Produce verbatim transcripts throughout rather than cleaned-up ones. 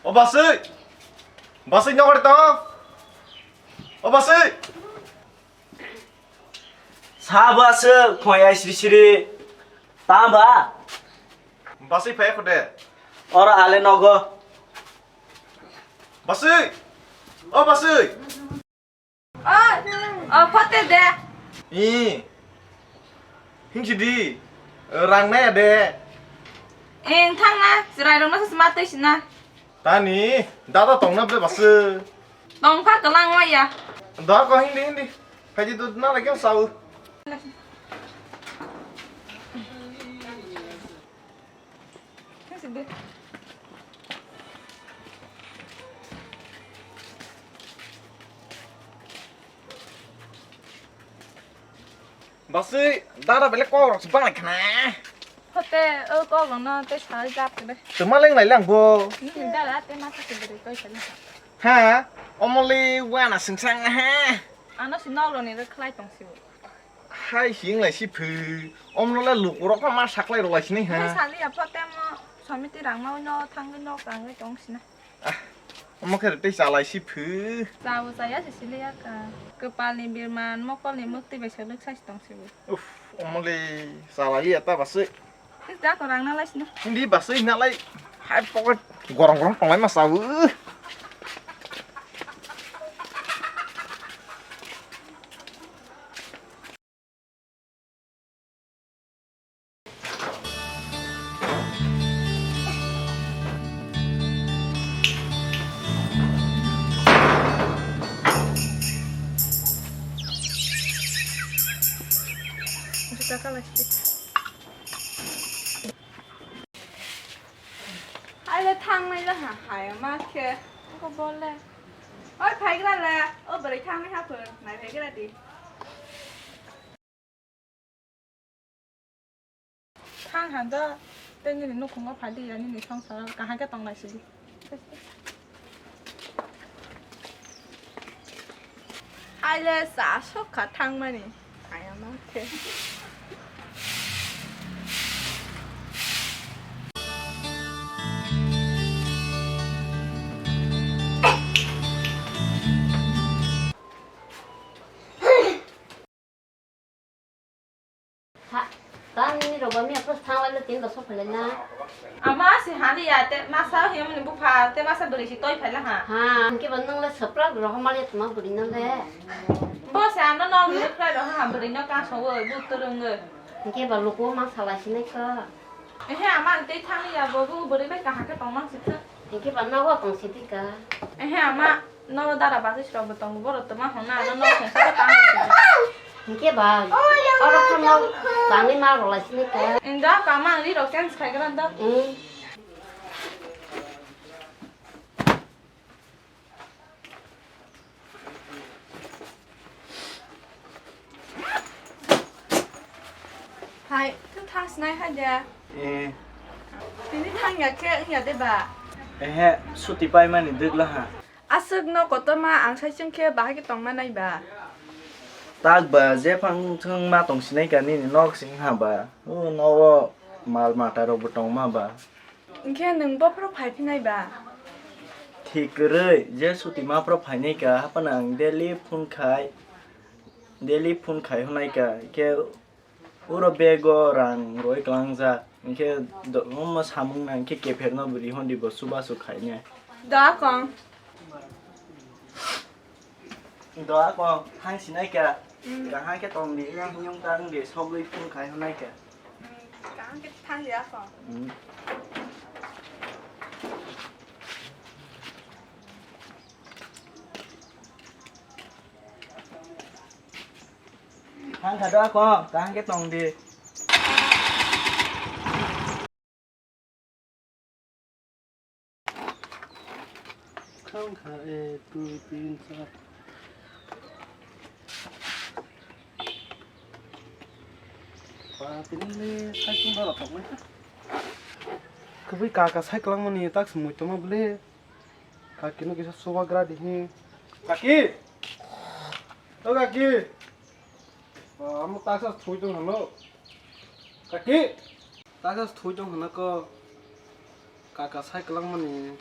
O Baswi! Baswi, nokar to? O Baswi! Sa Baswi, phoi ai siri siri. Tamba? Baswi phai khode. Oro ale nogo. Baswi! O Baswi! O, o, phote de. I. Hingsi di. Rang naya de. Eng thang na, chwrai rok no se ma twi sina. Tani, dada tong na ble Baswi. Tong pha kwlang wa ya. Da ko hindi hindi. Phaji dud na lagi sao. Baswi, dada bele kok rok se banglai khna. Hote, o kok rok no te sa jap kede. Tuma leng lai lang bo. Ni dada te ma sa kede toi sa. Ha, omoli wana sungsang ha. Ano si nok rok ni rok khlai tong si bo. Hai hing lai si phu. Omno le lukurok pha ma saklai rok lai sini ha. Sali ya phote mo somiti rang ma no thangwi nok rang tong sina. Ah, omo khe tei chalai si phu. Chabo chaya se sili ya ka. Kwpal ni birman, mokol ni mukti bai se lwk sai tong si bo. Uff, omo le chalai ya ta Baswi. Tis da ko rang na lai sina. Hindi Baswi na lai. Hai pocket gorong gorong tong lai ma sa bo. Aile thangnai le ha hai ma khe ko bole. Oi phaigra le, o bwrwi thangnai ha phun, nai phaigra di. Thang han do, tei nini nukhungo phai di ya, nini songsaro kaham khe tong lai sidi. Aile cha sokha thangmani. Ayama khe. Ha, ta nini rok ba miya plus thang lai le tin da sok phai lai na. Ama si hani ya te masa hiya mani bupha te masa bwrwi si toi phai la ha. Ha, hingke ba nang le saprak rohom mali tuma bwrwi nang le. Bo se ano nok ni phai roha ha bwrwi no ka so wo bu turung wo. Hingke ba luku ma salai sinai ka. Ehe, ama ang tei thang ya bo, bo bwrwi bai kaham khe tong mang si thwk. Hingke ba nogo tong si thwk ka. Ehe, ama nogo dara basi srok bo tongo, borok tongma honna ano nok khungsa khe tang si. Hingke ba oro khe nok tangwi ma rwlai sini khe. Inda ka ama ang ri rok change khai gra da. Hmm. Hai, tw thang sinai hai de. Eh. Tini thang ya khe wng ya de ba? Ehe, suti paimani dwgla ha. Aswk no kotorma ang sai chwng khe bahai khe tong manai ba? Tak ba, jephang thwng ma tong sinai ka nini nok sing ha ba. O nogo mal mata rok bo tong ma ba. Hingkhe nwng bophoro phai phinai ba? Thik kwrwi, je suti maphoro phainai ka, haphano ang daily phone khai, daily phone khai hwnai ka, hingkhe uro bag o rang roi klangjak, hingkhe do-, omo samung nang khe kepher no bo ri hwn di bo chubachu khainai. Da kong. Doa ko thang sinai ka. Mm. Kaham khe tong di, yang hinyong ta wng di, sogwi phone khai hwnai ka. Mm, kaham khe thang di ako. Mm. Thang kha doa ko, kaham khe tong di. Khang kha, ek, dui, tin, char. Ba, tini le cycle ba rok tongnai kha. Kwbui kaka cycle wngmani tak se muitoma bwle. Kaki no kisa chubagra di hi. Kaki! O kaki! Ba, amo tak sa thui tong hano. Kaki! Taksa thwi tong hwnna kok, kaka sai kwlangmani.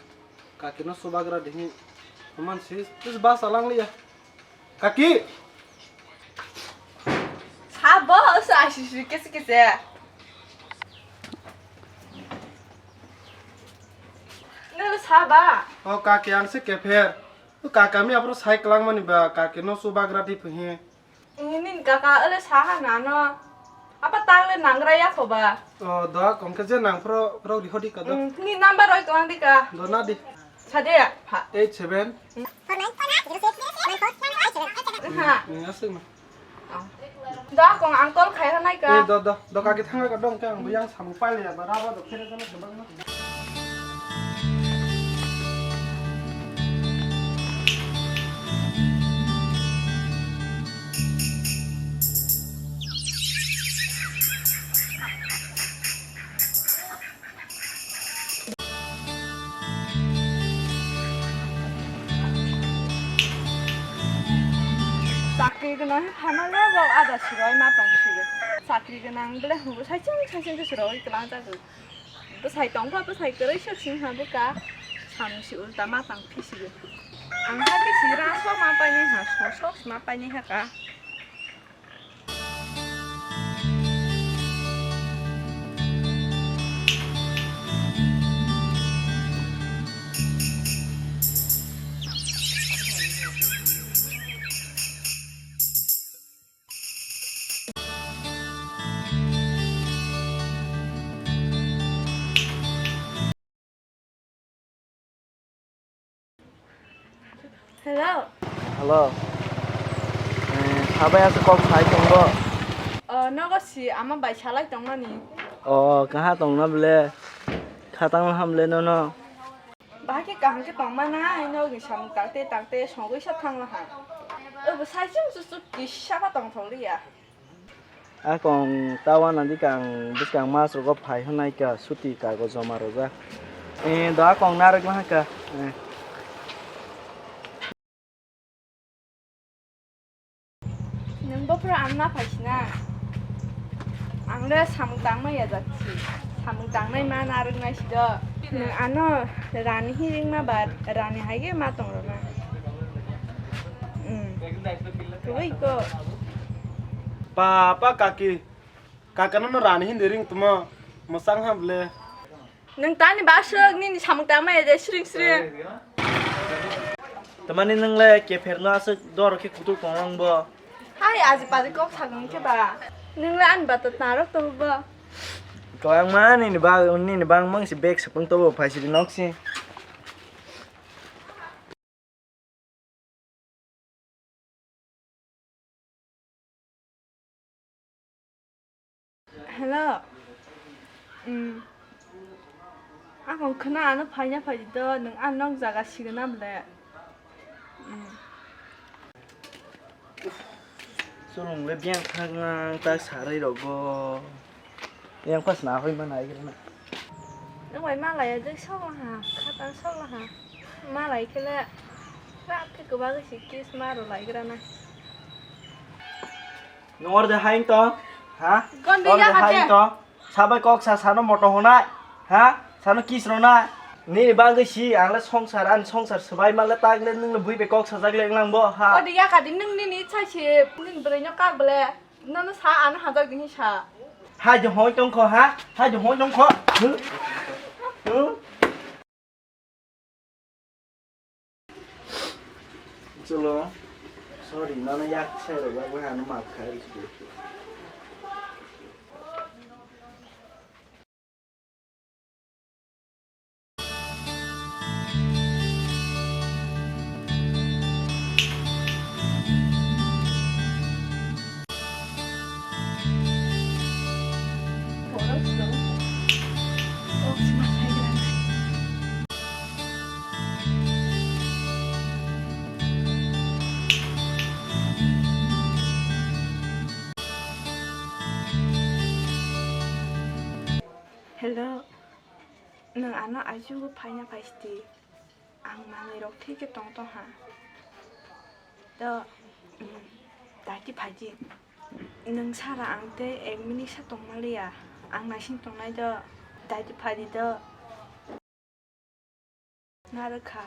Kaki no subagra dihi. Oman si, tis ba salang liya. Kaki! Sabo, sa asisi kisi kisi. Nelo saba. O kaki ang se kepher. O kaka mi abro sai kelang mani ba kaki no subagra di puhi. Nini kaka ole saha nano. Apa tangle nangra ya pho ba? O, doa kong ke je nang pro, pro di hodi ka do. Mm, ni number roi kong di ka. Do na di. Sade ya, ha. Eight seven. Mm. Four nine four nine zero six zero six nine four nine four eight seven. Ha. Ni asik ma. Oh. Doa kong ang call khai ha nai ka. Eh, do, do, do kaki thang ka dong ke ang buyang samung pai le ya ba raba do khere jana sebang na. Chakri gwnang phano le bo ada siroi ma tong sio. Chakri gwnang bole hubo saichung saichung se siroi klang jago. Bwsai tongkha, bwsai kwrwi swk sing ha bwkha. Samung si ulta ma tang phisigo. Ang ha bisi rang sok ma painai ha, sok sok ma painai ha ka. Hello. Hello. Eh, sabai aswk kok sai tongo? O, nogo si ama bai salai tongmani. O, kaha tongna bole? Khatang ham le nono? Bahai khe kaham khe tongmana, ino ni samung tangte tangte songwi sa thanglaha. Obo sai chwng chwng kisa ba tongthok liya. Akong ta wana di kang bwskang mas rogo phai hwnai ka suti kago joma rwjak. Eh, do akong narwk ma ka. Eh. Nwng bophuru ano na phaisina? Ang le samung tangma yajak si. Samung tangnai ma narwknai si do. Nwng ano rani hi ringma ba rani hai khe ma tong rwna. Hmm. Kwbui ko. Papa kaki. Kaka no rani hindi ring tuma. Masang ha ble. Nwng tani baswk nini samung tangma ya je sring sring. Tamani nwng le kepher no aswk dor khe kutuk tong ang bo. Hai aji paji kok sagung khe ba. Nwng le ani bata narok to bo. Ko ang ma nini bag nini bang mang si bag sepung to bo phai si nok si. Hello. Mm. Akong khna ano phaina phai do, nwng ano nok jaga signa bole. Mm. Chwrwng le biyang thang ang ta sarai rogo. Yang pas na hoi mana ai na. Nwng bai malai ya jai sok laha, khatang sok laha. Malai khe le rak khe kwbagwi si kiss ma rw lai gra na. Nwng orde hain to? Ha? Gondi orde ya hain to? Sabai kok sa sano moto honai. Ha? Sano kiss rona. Nini bagwi si ang le songsar, ani songsar swbai ma le tak le nwng le bui be kok sajak le nang bo ha. Odi ya kadi nwng nini chai si nini bwrwi no kak bole. Nono sa ano hajak dini sa. Hai de hoi tong kho ha? Hai de hoi tong kho. Huh? Huh? Chwlo, sorry, nono yak sai rwbak bai ano maaf khai rw. Hello, nwng ano ajugo phaina phaisdi. Ang manwi rok thwi khe tong tong ha. To, mm, daiti phaidi. Nwng sara ang tei ek minute sa tongma liya. Ang naising tongnai do. Daiti phaidi do. narwkha.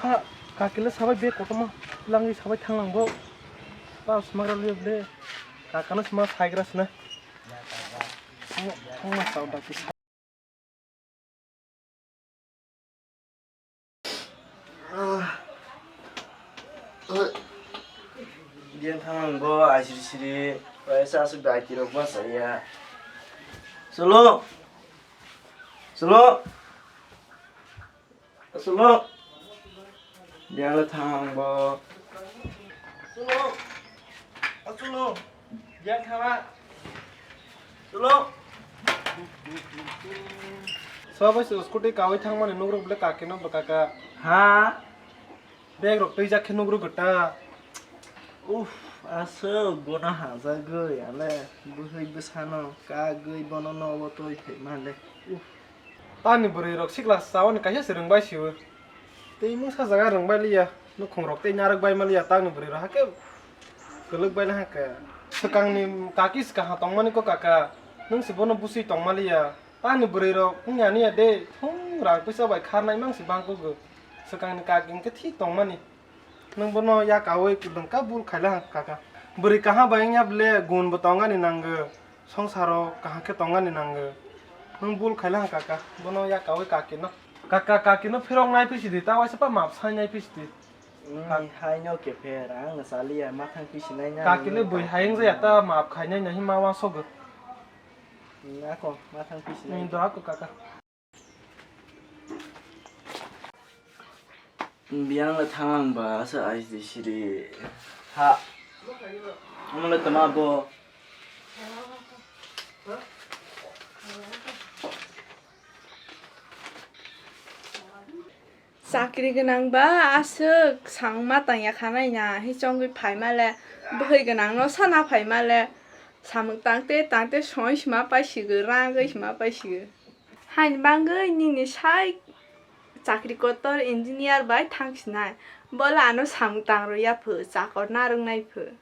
Ha, kakile sabai bag kotorma langwi sabai thanglang bo. Ba smagra liya ble. Kakano sma saigra sna. Thangma sao dakti. Diyan thang bo asiri siri, kaisa asuk dakti rok ma saya. Solo. Solo. Solo. Diyan le thang bo. Solo. Solo. Diyan thang. Solo. Sobai se scooty kawi thangmani nugrok ble kakeno bo kaka. Ha? Bag rok twijak khe nugrok ta. Uff, aswk bono hajagwi ale bwhwi bwsano kagwi bono nogo twi phaima le. Uff. Tani bwrwi rok sikla sawani kaisa se rwngbai siwo. Tei mungsa jaga rwngbai liya, nukhung rok tei narwk bai maliya, tangni bwrwi rok hakhe kwlwk bai hakhe. Swkangni kaki swkang ha tongmani ko kaka, nwng se bono bwswi tongmaliya. Tangni bwrwi rok wngya niya de, thung rang puisa bai kharnai mang se bangkuk. Swkangni kaki hwnkhe thik tongmani. Nwng bono yakaui kwdwng ka bul khaila hang kaka. Bwrwi kaham bai wngya ble gun bo tongani nango. Songsaro kaham khe tongani nango. Nwng bul khaila hang kaka. Bono yakaui kakino. Kaka kakino phirok nai phisidi, ta waisa pa map sai nai phisidi. Wngni haino kepher, ang chaliya, mathang pisinai na. Kakile bui hayeng jaya ta map khainai nahi ma wasogo. Ako, mathang pisinai. Ni do ako kaka. Biyang le thang ang ba, asa ais di siri. Ha. Omo le tama bo. Chakri gwnang ba aswk sang ma tang ya khanai na, hi chongwi phaima le, bwhwi gwnang no sana phaima le, samung tang te tang te soi sima paisigo, rang oi sima paisigo. Haini bangwi nini sai chakri kotor engineer bai thang sinai, bole ano samung tang rw ya pho, chakor narwk nai pho.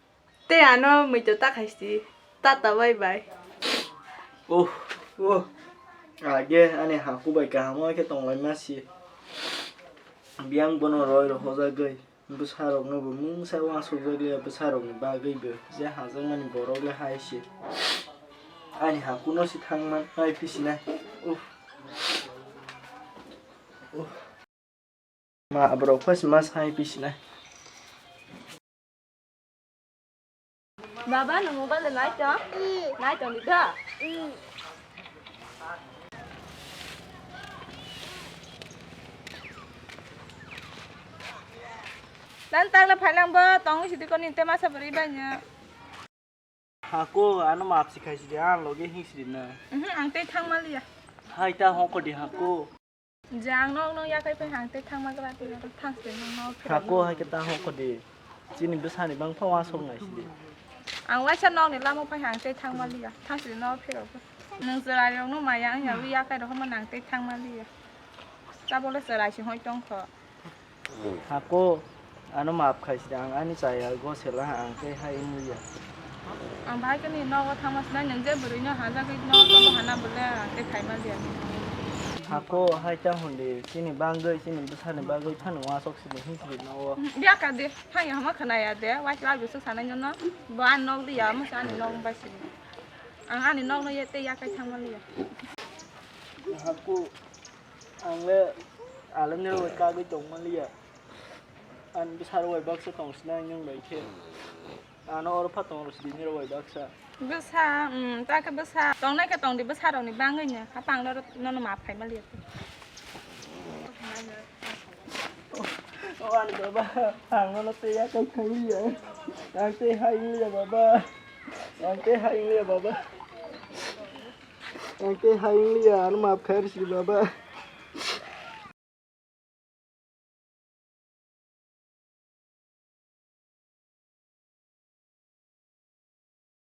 Tei ano muitu ta khai si, tata bye bye. Oh, oh. Age ani haku bai kaham khe tong lai ma si. Biyang bono roi rw hojagwi, bwsa rok no bo mungsa uansuk jak liya, bwsa rok ni bagwi bo je hajak mani borok le hai si. Ani haku no si thang man nai phi si nai. Oh. Oh. Ma borok pha si ma sai phi si nai. Baba, no mobile de nai tong? Nai tong di da? Lan tang le phai lang bo, tong si di ko ni te masa bwrwi bai nya. Hako, ano map si khai si di, ang loge hing si di na. Mhm, ang tei thang ma liya. Hai ta hoko di hako. Je ang nok nok yakai phai ang tei thangma gra tei thang se nok nok phirok. Hako hai khe ta hoko di. Chini bwsani bang pha uansuk nai sidi. Ang waisa nok ni lama phai ang tei thangma liya. Thang sidi nok phirok. Nwng chwrai rok no maya wng ya wi yakai rok ma nang tei thangma liya. Tabole chwrai si hoi tong kho. Hako. Ano maap khai sidi, ang ani chaya go sela, ang tei hai wngya. Ang bahai khe nini nogo thangma sinai, nwng je bwrwino hajagwi nogo tongo hana bole ang tei khaima liya. Hako hai ta hwn di, chini bagwi, chini bwsani bagwi phano uansuk sidi hwn sidi nogo. Biya ka de, phang ya hama khna ya de, waisa bai bwswk sanai nono, bo ani nog liya, omo se ani nog bai sidi. Ang ani nogno ye tei yakai thangma liya. Hako, ang le aleng ni roi kagwi tongma liya. Ani bwsarok bai baksa tong sinai nwng bai khe. Ano oro pha tong rw sidi nirok bai baksa. Bwsa, um, ta khe bwsa. Tongnai khe tong di bwsarokni bangwino. Hapang no, nono map khai maliya. O ani baba, ang nono tei yakai thang liya. Ang tei hai wng liya baba. Ang tei hai wng liya baba. Ang tei hai wng liya, ano map khai rw sidi baba.